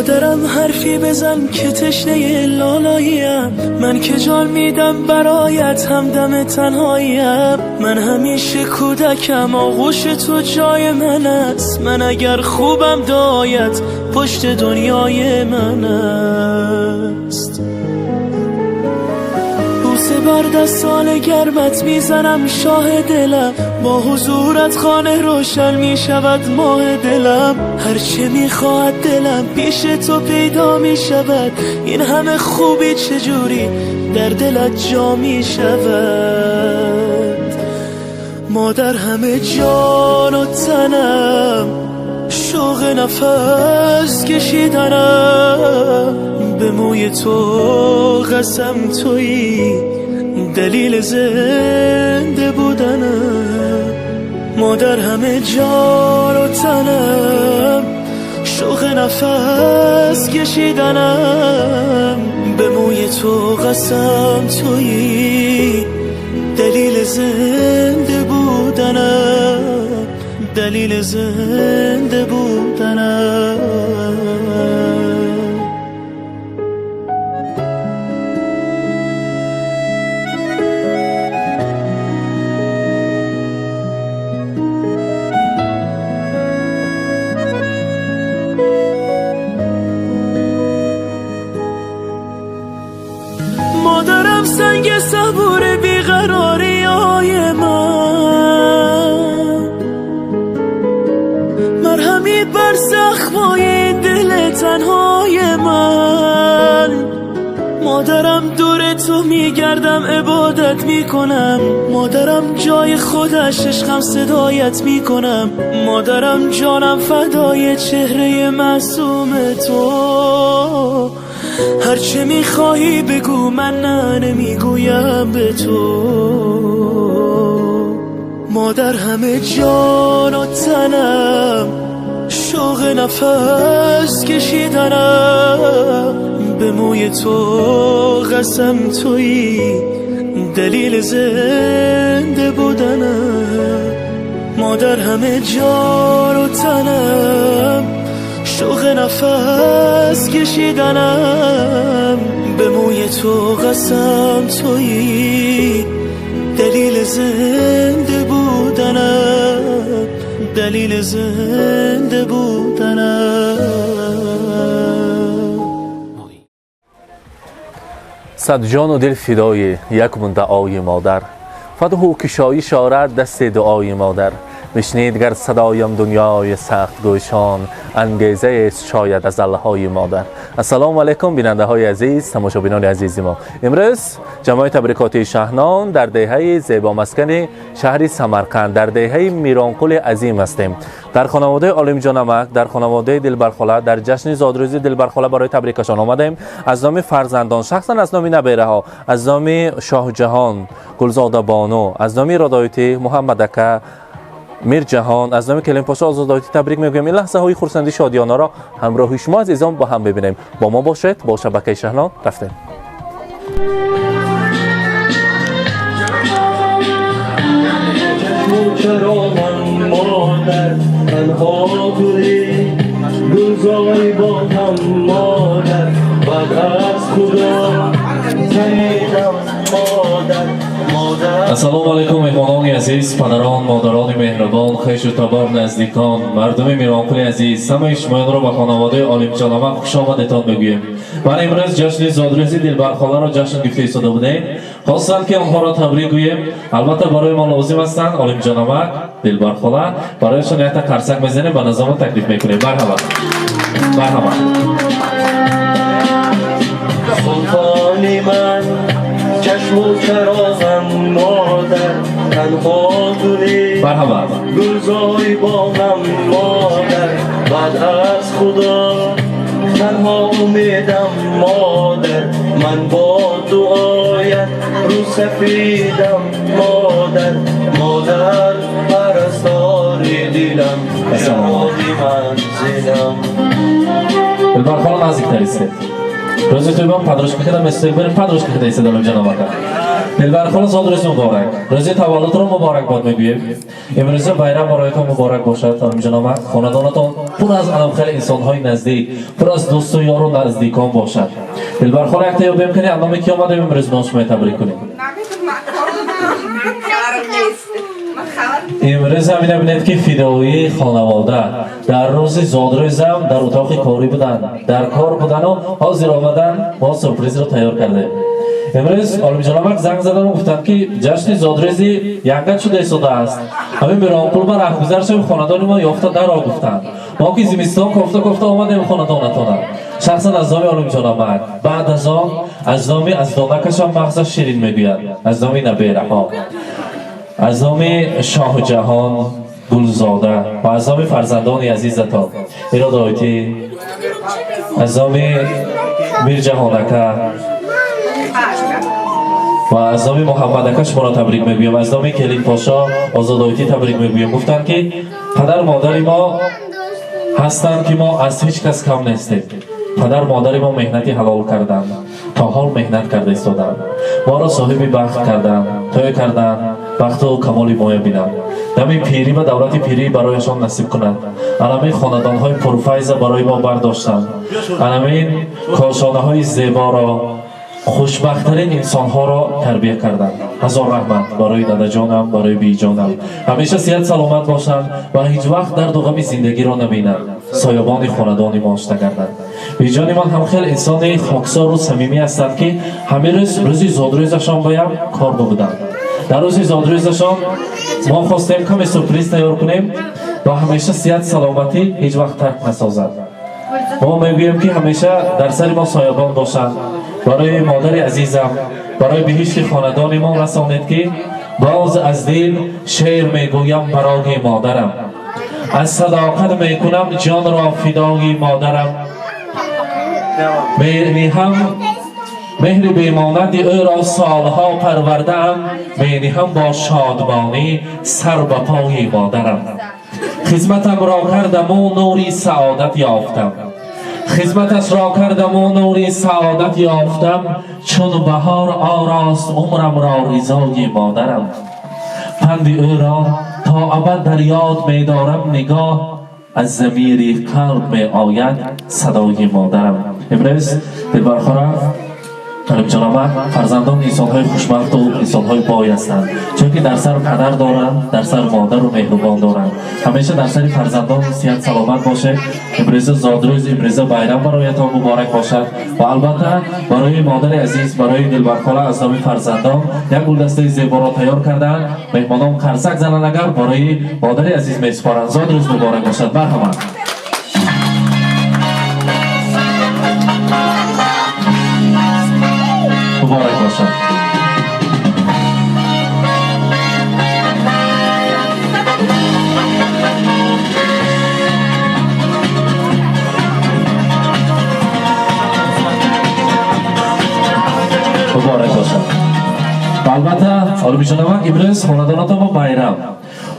مادرم حرفی بزن که تشنه لالاییم، من که جان میدم برایت همدم تنهاییم. من همیشه کودکم، آغوش تو جای من است. من اگر خوبم دایت پشت دنیای من است. بوسه بر دستان گرمت میزنم شاه دلم، با حضورت خانه روشن میشود ماه دلم. هرچه میخواهد دلم پیش تو پیدا میشود، این همه خوبی چجوری در دلت جا میشود. مادر همه جان و تنم، شوق نفس کشیدنم، به موی تو قسم تویی دلیل زنده بودنم. مادر همه جان و تنم، شوق نفس کشیدنم، به موی تو قسم تویی دلیل زنده بودنم، دلیل زنده بودنم. مادرم سنگ صبور بیقراری های من، مرهمی بر زخمای دل تنهای من. مادرم دور تو میگردم عبادت میکنم، مادرم جای خودش عشقم صدایت میکنم. مادرم جانم فدای چهره معصوم تو، هرچه میخواهی بگو من نه نمیگویم به تو. مادر همه جان و تنم، شوق نفس کشیدنم، به موی تو قسم تویی دلیل زنده بودنم. مادر همه جان و تنم، شوق نفس کشیدنم، به موی تو قسم تویی دلیل زنده بودنم، دلیل زنده بودنم. صد جان و دل فدای یک مدعای مادر، فتح و کشایش آرد دست دعای مادر. بشنید گر صدایم دنیای سخت گوشان، انگیزه است شاید از های مادر. السلام علیکم بیننده های عزیز، تماشابینان عزیز ما. امروز جماعت تبریکاتی شهنان در دهه زیبا مسکن شهر سمرقند، در دهه میرانقل عظیم هستیم. در خانواده عالم جانمک، در خانواده دلبرخاله، در جشن زادروزی دلبرخاله برای تبریکشان آمدیم. از نام فرزندان، شخصا از نام نبیره ها، از نام شاه جهان گلزاده بانو، از نام رادایتی محمد اکا میر جهان، از نام کلیم پاشا آزادایتی تبریک میگویم. این لحظه های خرسندی شادیانه را همراه شما عزیزان با هم ببینیم. با ما باشید با شبکه شهنان. رفتیم. چرا من مادر تنها بودی، گلزاری با هم مادر، بعد از خدا شنیدم مادر. السلام علیکم مهمانان عزیز، پدران، مادران مهربان، خویش و تبار، نزدیکان، مردم میرانقل عزیز، همه شما را به خانواده عالم جانمک خوش آمدتان میگوییم. من امروز جشن زادروزی دلبرخاله را جشن گرفته ایستاده بودیم. خواستم که آنها را تبریک گوییم. البته برای ما لازم هستند عالم جانمک، دلبرخاله، برایشان یک تا قرصک میزنیم، به نظام تکلیف میکنیم. مرحبا. مرحبا. سلطان من، چشم و چراغم مادر، تنها توی گلزاری با هم مادر، بعد از خدا تنها امیدم مادر، من با دعایت رو سفیدم مادر. مادر پرستار دلم، چراغ منزلم. دلبرخاله نزدیکتر ایستید. روزی توی من پدرش میکردم، استقبال پدرش میکرده ایستید. جناب آقا Дилбархола, зодрӯз муборак, рӯзи таваллудро муборакбод мегӯем. Имрӯза байрам бароятон муборак бошад. Ҷанобак, хонадонатон пур аз анам хеле инсонҳои наздик, пур аз дӯсту ёру наздикон бошад. Дилбархола, якта ёбем кани, андоме ки омадем, имрӯз мо шумои табрик кунем. Имрӯз ҳам ина бинед, ки фидоии хонавода дар рӯзи зодрӯзам дар утоқи корӣ буданд, дар кор будану ҳозир омадан, мо сюрпризро тайёр кардем. Имрӯз Олимҷонамак занг задану гуфтанд, ки ҷашни зодрӯзи янгат шуда истодааст, ҳамин Миронқул ба раҳгузар шави, хонадони мо ёфта даро, гуфтанд. Мо ки зимистон кофта кофта омадем хонадонатона, шахсан аз номи Олимҷонамак, баъд аз он аз номи аз донакашон мағзаш ширин мегӯяд, аз номи набераҳо, аз номи Шоҳҷаҳон, Гулзода ва аз номи фарзандони азизатон Иродоитӣ, аз номи Мирҷаҳонака ва аз номи Муҳаммадака шуморо табрик мегӯям, аз номи Келинпошо Озодоитӣ табрик мегӯям. Гуфтанд, ки падар модари мо ҳастанд, ки мо аз ҳеҷ кас кам нестем. Падар модари мо меҳнати ҳалол карданд, то ҳол меҳнат карда истоданд, моро соҳиби бахт карданд, тӯй карданд, бахту камоли моя бинанд, дами пирӣ ва давлати пирӣ барояшон насиб кунад. Анамин хонадонҳои пурфайза барои мо бардоштанд, анамин кошонаҳои зеборо, хушбахттарин инсонҳоро тарбия карданд. Ҳазор раҳмат барои дадаҷонам, барои биҷонам. Ҳамеша сиҳат саломат бошанд ва ҳеҷ вақт дарду ғами зиндагиро набинанд, соябони хонадони мо гарданд. Биҷони ман ҳам хеле инсони хоксору самимӣ ҳастанд, ки ҳамин рӯз, рӯзи зодрӯзашон боям кор бубуданд. Дар рӯзи зодрӯзашон мо хостем каме сюрприз тайёр кунем ва ҳамеша сиҳат саломатӣ ҳеҷ вақт тарк насозад. Мо мегӯем, ки ҳамеша дар сари мо соябон бошанд. Барои модари азизам, барои биҳишти хонадони мо расонед, ки боз аз дил шеър мегӯям барои модарам, аз садоқат мекунам ҷонро фидои модарам, мениҳам меҳри бемонанди ӯро солҳо парвардаам, мениҳам бо шодмонӣ сар ба пои модарам. Хизматамро кардаму нури саодат ёфтам, хизматашро кардаму нури саодат ёфтам, чун баҳор орост умрамро ризои модарам. Панди ӯро то абад дар ёд медорам, нигоҳ аз замири қалб меояд садои модарам. Имрӯз, дилбархора, Ҷаноба, фарзандон инсонҳои хушбахту инсонҳои бой ҳастанд, чунки дар сар падар доранд, дар сар модару меҳрубон доранд. Ҳамеша дар сари фарзандон сиҳат саломат бошед. Имрӯза зодрӯз, имрӯза байрам бароятон муборак бошад ва албатта барои модари азиз, барои Дилбархола аз номи фарзандон як гулдастаи зеборо тайёр карданд. Меҳмонон қарсак зананд, агар барои модари азиз месупоранд. Зодрӯз муборак бошад, марҳамат. Муборак бошад. Муборак бошад. Ва албатта, Олимҷонамак, имрӯз хонадонатон бо байрам.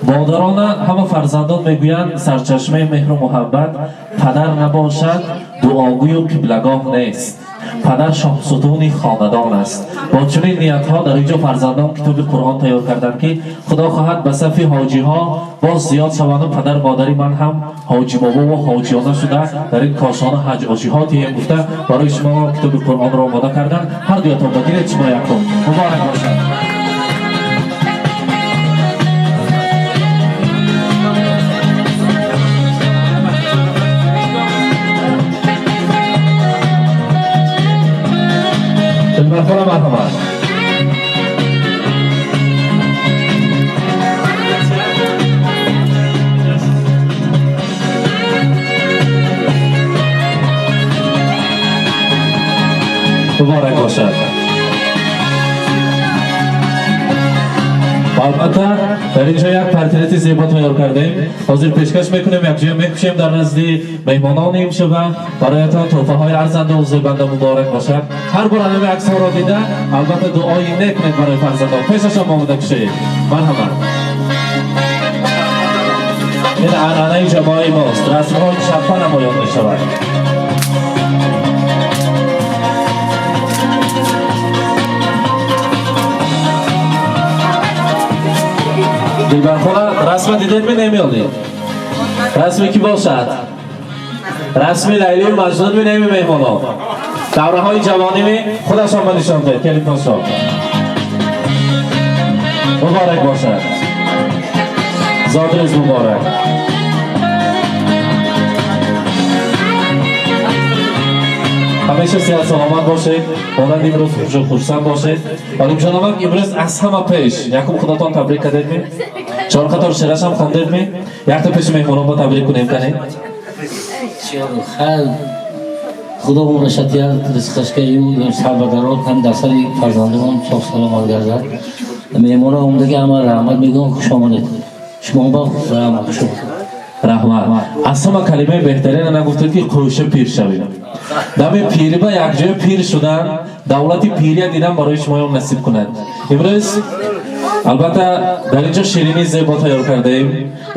Модарона ҳама фарзандон мегӯянд, сарчашмаи меҳру муҳаббат падар набошад, дуогӯю қиблагоҳ нест. Падар шоҳсутуни хонадон аст. Бо чунин ниятҳо дар инҷо фарзандон китоби Қуръон тайёр карданд, ки Худо хоҳад, ба сафи ҳоҷиҳо боз зиёд шаванду падар модари ман ҳам ҳоҷибобову ҳоҷиёна шуда дар ин кошона ҳаҷ оҷиҳо тием гуфта, барои шумо китоби Қуръонро омода карданд. Ҳар дуятон ба гиред, шумо якум. Муборак бошад. Дилбархона, марҳамат. Муборак бошад. Ва албатта, дар инҷо як портрети зебо тайёр кардем, ҳозир пешкаш мекунем, якҷоя мекушем дар назди меҳмонони имшаба. Бароятон тӯҳфаҳои арзандаву зебанда муборак бошад. Ҳар бор анами аксҳоро дида, албатта, дуои нек кунед барои фарзандон. Пешашон омода кушед, марҳамат. Ин анъанаи ҷамоаи мост, расмҳои чаппа намоён мешавад. Дилбархона расма дидед ми намеёлед? Расме ки бошад? Расми Лайлию Маҷнун ми неми меҳмонон? Давраҳои ҷавонӣ ми худашон ба нишон дед, келинпошо. Муборак бошад. Зодрӯз муборак. Ҳамеша сиҳат саломат бошед, монанди имрӯз хушу хурсанд бошед. Олимҷонамак имрӯз аз ҳама пеш якум худатон табрик кардед ми? Чор қатор шеърашам хондед ми? Якта пеши меҳмонон ба табрик кунем кане? Хайр, Худо умрашат диҳад, ризқашка сарбадарор ҳам дар сари фарзандамон соғ саломат гардад. Меҳмонро омдаги ҳама раҳмат мегӯям, хуш омадед. Шумо ба раҳмат, хуш омадед. Раҳмат. Аз ҳама калимаи беҳтарина нагуфтед ки қӯша пир шавем. Дами пири ба якҷоя пир шудан, давлати пирия дидан барои шумоён насиб кунад. Имрӯз албатта дар инҷо ширинии зебо тайёр кардаем.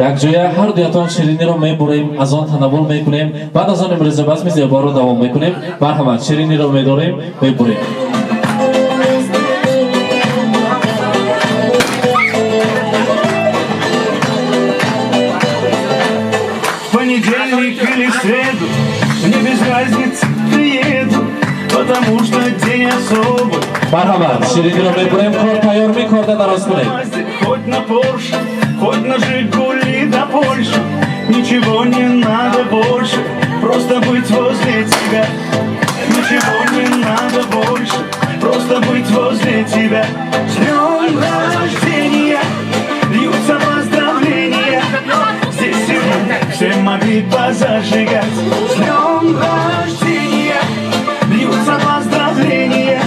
Якҷоя ҳар дуятон шириниро мебурем, аз он танаввул мекунем, баъд аз он имрӯза базми зеборо давом мекунем. Марҳамат, шириниро медорем, мебурем. Понедельник или среду, мне без разницы, приеду, потому что день особый. Марҳамат, шириниро мебурем, кор тайёр ми, корда дароз кунед. Хоть на Порше, хоть на Жигули до Польши, ничего не надо больше, просто быть возле тебя. Ничего не надо больше, просто быть возле тебя. С днем рождения льются поздравления, здесь сегодня все могли позажигать. С днем рождения льются поздравления,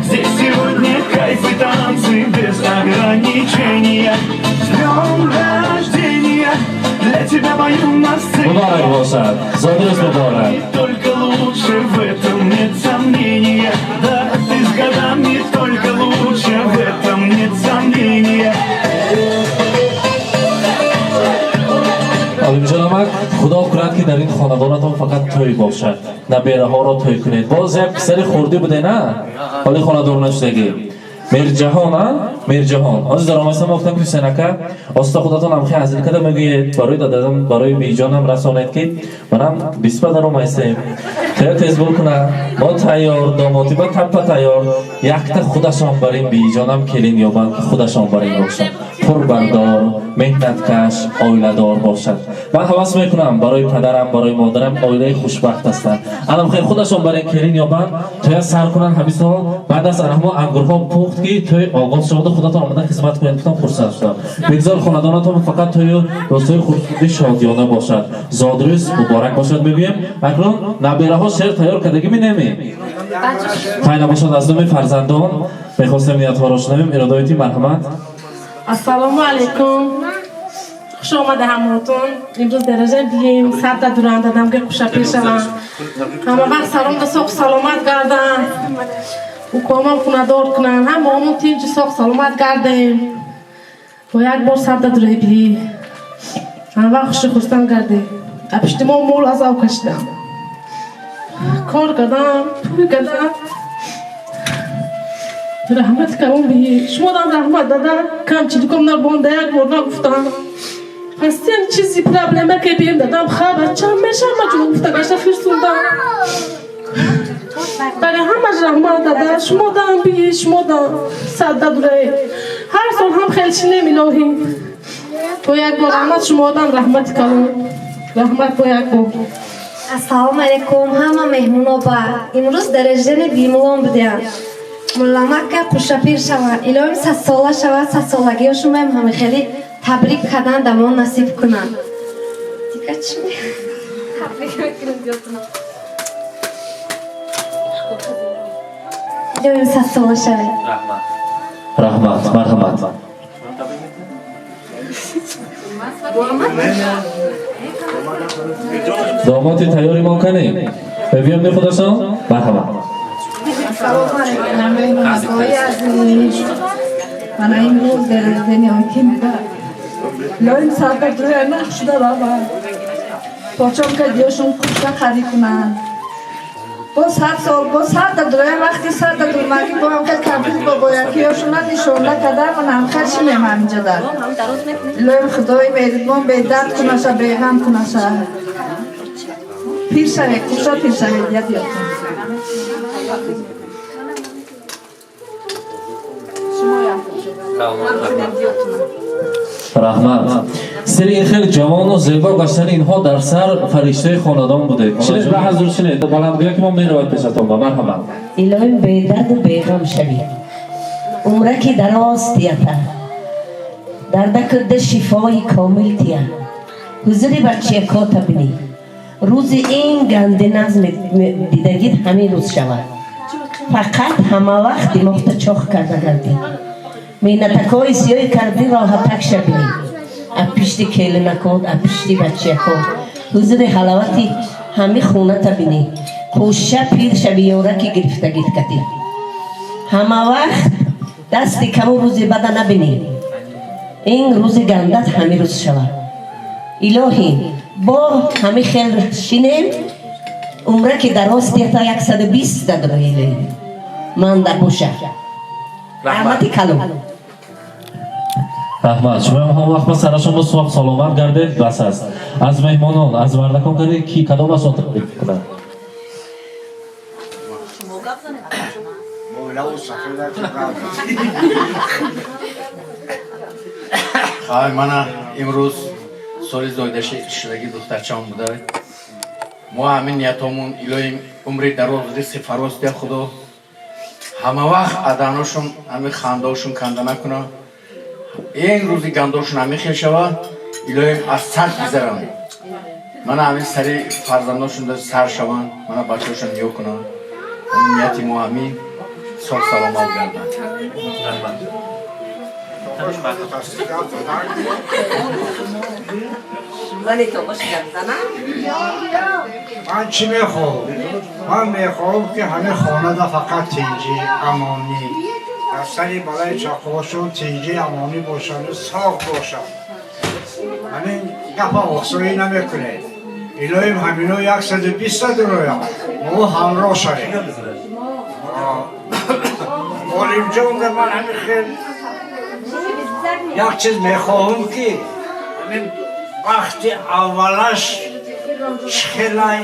здесь сегодня кайф и танцы без ограничения. С днем рождения для тебя пою на сцене. Муборак бошад, зодрӯз муборак. Только лучше, в этом нет сомнения. Да, ты с годами только лучше, в этом нет сомнения. Олимҷонамак, худо кунад ки дар ин хонадонатон фақат тӯй бошад, набераҳоро тӯй кунед. Боз як писари хурдӣ буде на? Ҳоли хонадор нашудагӣ. Мирҷаҳон, а? Мирҷаҳон. Ҳозир даромадам гуфтам ки Ҳусейн ака, оста худатон ҳам хеле азил карда мегӯед, барои дадам, барои биҷонам расонед ки манам 20 ба даромайсем. Хеле тез бур куна. Мо тайёр, домотиба таппа тайёр. Якта худашон бар ин биҷонам келин ёбанд ки худашон бар ин бошад. Пурбардор, меҳнаткаш, оиладор бошад. Ман ҳавас мекунам барои падарам, барои модарам оилаи хушбахт ҳастанд. Анам хел худашон бар ин келин ёбанд, тоя сар кунанд ҳамин сол, баъд аз анаҳмо ангурҳо пухт ки тӯй оғоз шаваду худатон омада хизмат кунед, гуфтам хурсанд шудам. Бигзор хонадонатон фақат тӯю рӯзҳои хурсанди шодиёна бошад. Зодрӯз муборак бошад мегӯем. Акнун набераҳо шеър тайёр кардагӣ менеми? Хай набошад, аз номи фарзандон мехостем ниятҳоро шунавем. Иродоити марҳамат. Ассалому алайкум. Хуш омада ҳамаатон. Имрӯз дараҷа бием, садда дуран дадам ки хушапир шавам. Ҳама вақт салом да соғ саломат гарданд. Укомам хунадор кунанд. Ҳамаамон тинҷу соғ саломат гардем. Бо як бор садда дуре бии. Ҳама вақт хуши хурсанд гардем. Апишти мо мол азоб кашидам. Кор кардам, тӯй кардам. Раҳмат калом бии. Шумо дам раҳмат дада. Камчиликом набонда як бор нагуфтам. Пастян чизи проблема ки бием дадам хабар чанд мешам ма ҷудо гуфта гашта фирсундам. Барои ҳамаш раҳмат дада. Шумо дам бии, шумо дам садда дурае. Ҳар сол ҳам хел шинем илоҳӣ. Бо як бор раҳмат шумо дам раҳмати калом. Раҳмат бо як бор. Ассалому алайкум ҳама меҳмоно ба. Имрӯз дараҷани бимулон будем. Мулламакка қушапир шаванд. Илоҳим садсола шавад, садсолагиҳошумаем ҳами хеле табрик кардан дамон насиб кунанд. Дигар чӣ Илоҳим садсола шавед. Раҳмат. Раҳмат, марҳамат. Домоди тайёри мо канем? Мебиём не худашон? Марҳамат. Мана имрӯз дараҷани ҳоким лоим сардакрӯя нақш шуда равад. Почом ка диёшон курта харид кунанд. Бо 100 сол, бо 100 дадуроям, вақти 100 дадурмаги бо ҳамхел кампир бобоякиёшуна нишонда када, ман ҳамхел шинем ҳаминҷода. Илоҳим Худои меҳрибон бедард кунаша, беғам кунаша. Пир шавед, куша пир шавед, яд ётон. Раҳмат. Сири ин хеле ҷавону зебо гаштани инҳо дар сар фариштаи хонадон будед. Шинед, ба ҳазур шинед. Баландгӯя ки мо меравад пешатон ба марҳамат. Илоҳим бедарду беғам шавӣ. Умраки дароз тията. Дарда курда шифои комил тия. Ҳузури бачиякота бинӣ. Рӯзи ин ганди назм дидагит ҳамин рӯз шавад. Фақат ҳама вақт димоғта чоқ карда гардӣ. Меҳнатакҳои сиёҳи кардӣ роҳатак шабинӣ. А пишти келинакот, а пишти бачиякот. Ҳузури ҳалавати ҳами хоната бинӣ. Қӯша пир шави ёраки гирифтагит катӣ. Ҳама вақт дасти каму рӯзи бада набинӣ. Ин рӯзи гандат ҳами рӯз шавад. Илоҳӣ бо ҳами хел шинем, умраки дароз тета 120 дадроиле. Манда боша. Раҳмати калон. Раҳмат. Шумо ҳам вақт ба сарашон бо суҳбат саломат гардед, бас аст. Аз меҳмонон, аз мардакон кардед ки кадом аз он табрик кунад? Ай мана имрӯз соли зоидашудагӣ духтарчаам буда. Мо ҳамин ниятомон илоҳим умри дароз, ризқи фароз диҳад Худо. Ҳама вақт аданошон ҳамин хандаошон канда накунад. Ин рӯзи гандошон ҳамин хел шавад, илоҳим аз сар гузаранд. Мана ҳамин сари фарзандошон сар шаванд, мана бачаҳошон ниё кунанд. Ҳамин нияти мо ҳамин соғ саломат гарданд. Ман чӣ мехоҳам? Ман мехоҳам ки ҳамин хонада фақат тинҷӣ, амонӣ, дар сари балаи чаққошон тинҷӣ, амонӣ бошанд, соғ бошанд. Ҳамин гапа осоӣ намекунед. Илоҳим ҳамино 120 дуроям, мо ҳамроҳ шавем. Олимҷон да ман ҳамин хел як чиз мехоҳам ки ҳамин вақти аввалаш хелай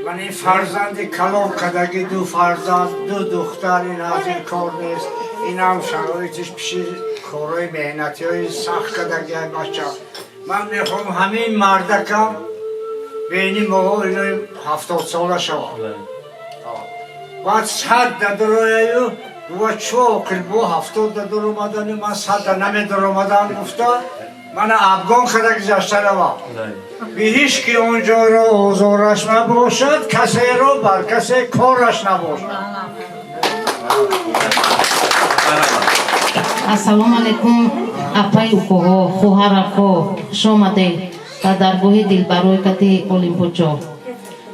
ман ин фарзанди калон кадаги ду фарзанд, ду духтар, ин аз ин кор нест, инам шароитиш пиши корҳои меҳнатиҳои сахт кадаги бача. Ман мехоҳам ҳамин мардакам бени моҳо ино 70 сола шавад. Баъд 100 дадурояю гува чӯ оқил бо 70 дадуромадани ман 100 да намедуромадан гуфта мана афгон када гузашта равам. Биҳиш ки он ҷойро озораш набошад, касеро бар касе кораш набошад. Ассалому алайкум апай укоҳо, хоҳарако, хуш омадед ба даргоҳи дилбарой кати Олимпоҷо.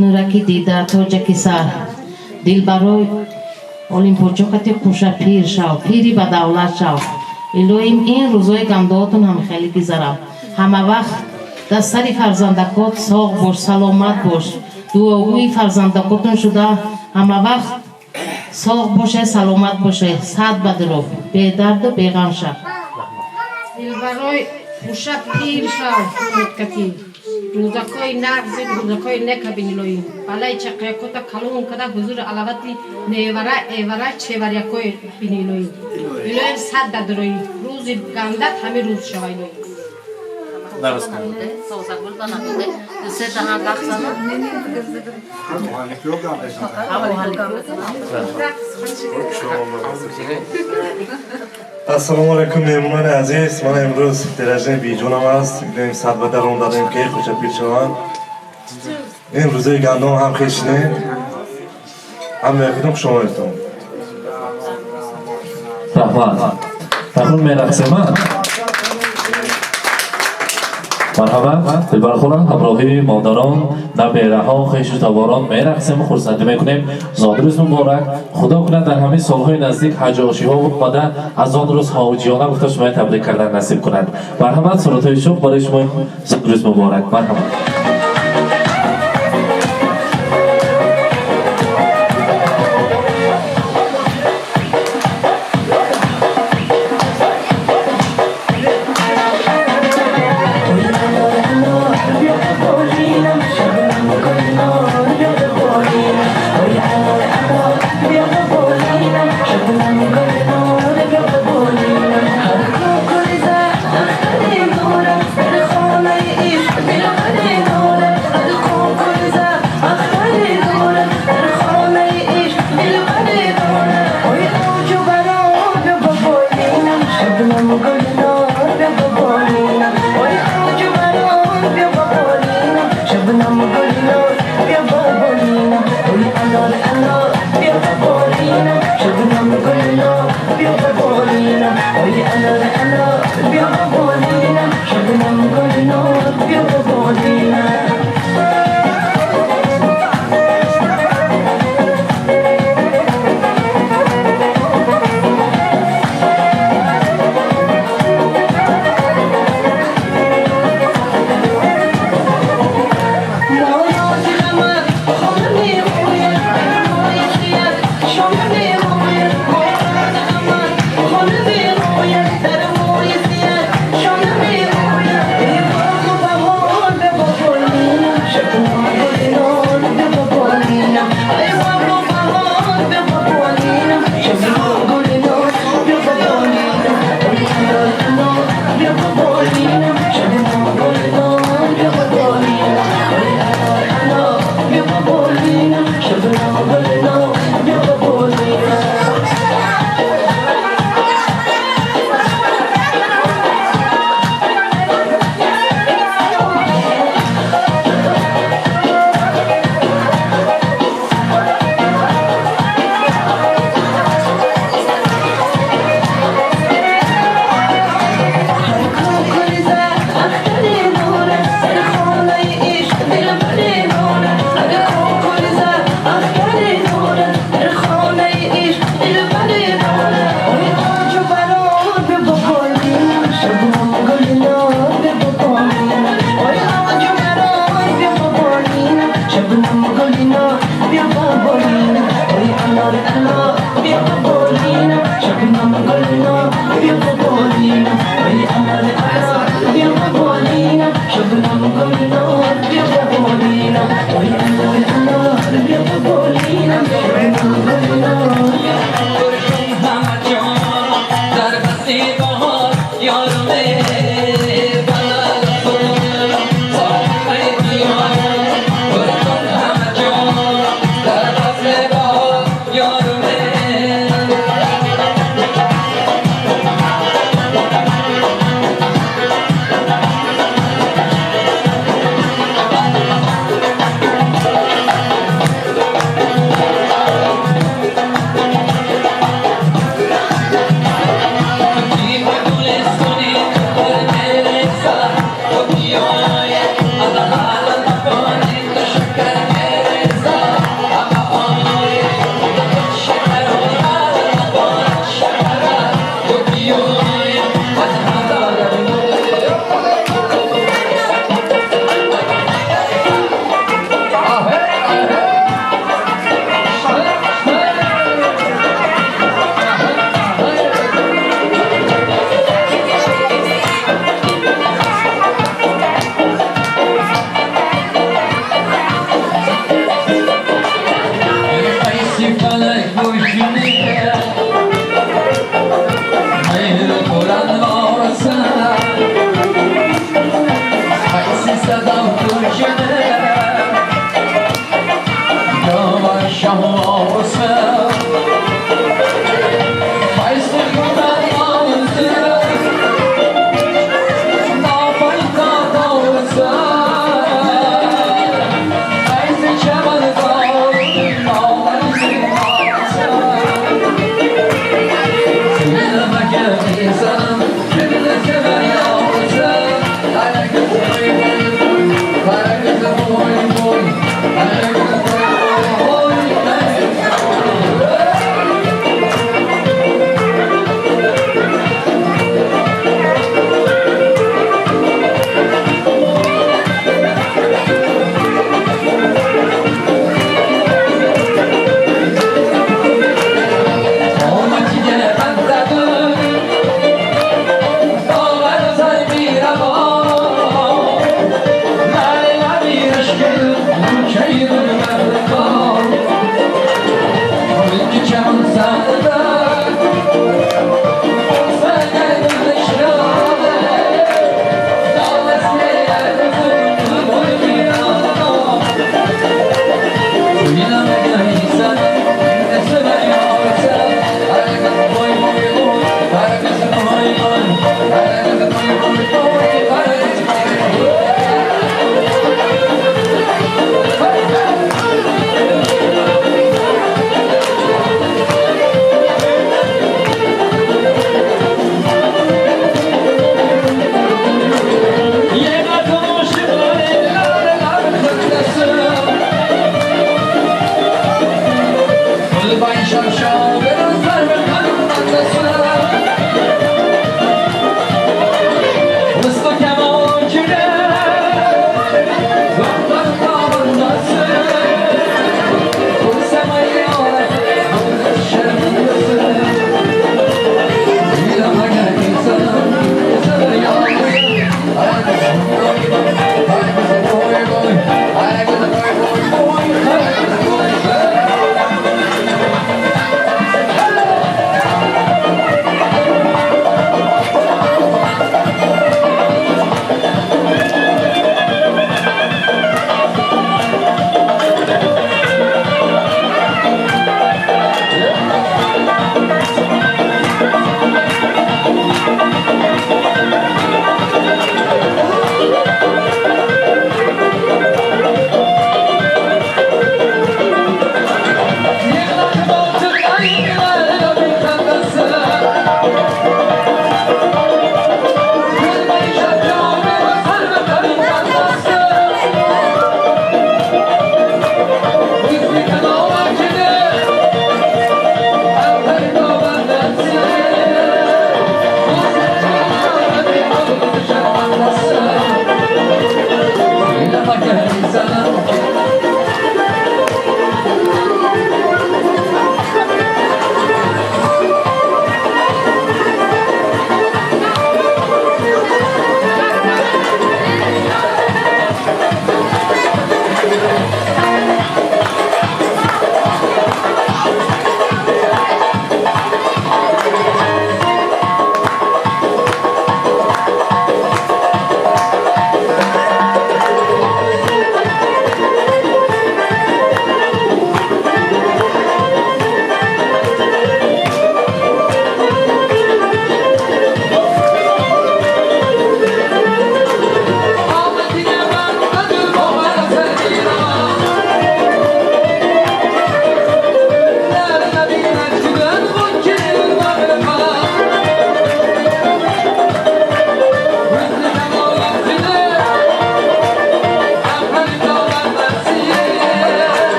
Нураки дида, тоҷаки сар. Дилбарой Олимпоҷо кати қуша пир шав, пири ба давлат шав. Илоҳим ин рӯзҳои гандоотон ҳам хеле гузарам. Ҳама вақт дар сари фарзандакот соғ бош, саломат бош. Дуогӯи фарзандакотон шуда ҳама вақт соғ боше, саломат боше, сад ба дуроб, бедарду беғам шав. Дилбарой қуша пир шав, кати. Рӯзакҳои нағзи, рӯзакҳои нека бин илоҳим. Балаи чақиякота калон када ҳузури алавати невара, эвара, чеварякои бин илоҳим. Илоҳим сад дадурои. Рӯзи гандат ҳамин рӯз шава илоҳим. Ассалому алайкум меҳмонони азиз. Ман имрӯз дерождени биҷонам аст. Илоҳим сад ба даром дадем ки хӯша пир шаванд. Ин рӯзаи гандом ҳам хешинем. Ҳам меҳмонам хуш омадетон. Раҳмат. Акнун мерақсем. Марҳамат, дилбархӯран, ҳамроҳии модарон, набераҳо, хешу таборон мерақсем, хурсандӣ мекунем. Зодрӯз муборак. Худо кунад дар ҳамин солҳои наздик ҳаҷошиҳо омада аз он рӯз ҳоҷиёна гуфта шумои табрик кардан насиб кунад. Марҳамат, суратҳои шуқ барои шумо зодрӯз муборак. Марҳамат.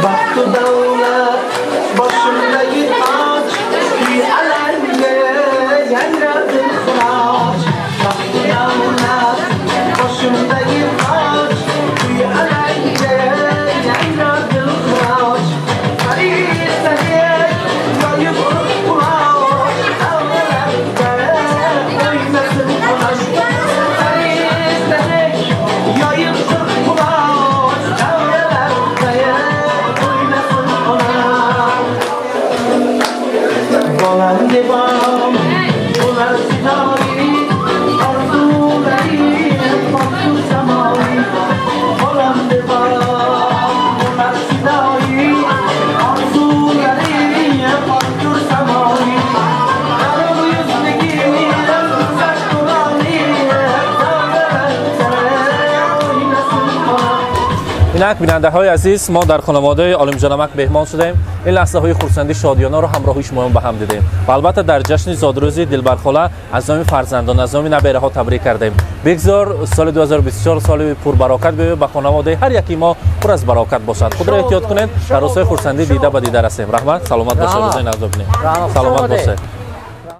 Baxtu davlat boshimdagi toj, kuy alanga yangradi xiroj. Baxtu davlat boshimdagi toj, kuy alanga yangradi xiroj. Farishtadek yoyib quloch, davralarda o'ynasin quyosh. Farishtadek yoyib quloch, davralarda o'ynasin quyosh. Bolam debam bo'lar fidoyi, orzulari pokdur samoyi. Bolam debam bo'lar fidoyi, orzulari pokdur samoyi. Yorug' yuzligi nurani, davralarda o'ynasin bolam. Инак, бинандаҳои азиз, мо дар хонаводаи Олимҷонамак меҳмон шудаем. Ин лаҳзаҳои хурсандӣ, шодиёнаро ҳамроҳи шумоён ба ҳам дидем ва албатта дар ҷашни зодрӯзи Дилбархола аз номи фарзандон, аз номи набераҳо табрик кардем. Бигзор соли 2024 соли пурбарокат биёяд, ба хонаводаи ҳар яки мо пур аз барокат бошад. Худро эҳтиёт кунед, дар рӯзҳои хурсандӣ дида ба дида расем. Раҳмат, саломат бошед, рӯзои нағз бибинед, саломат бошед.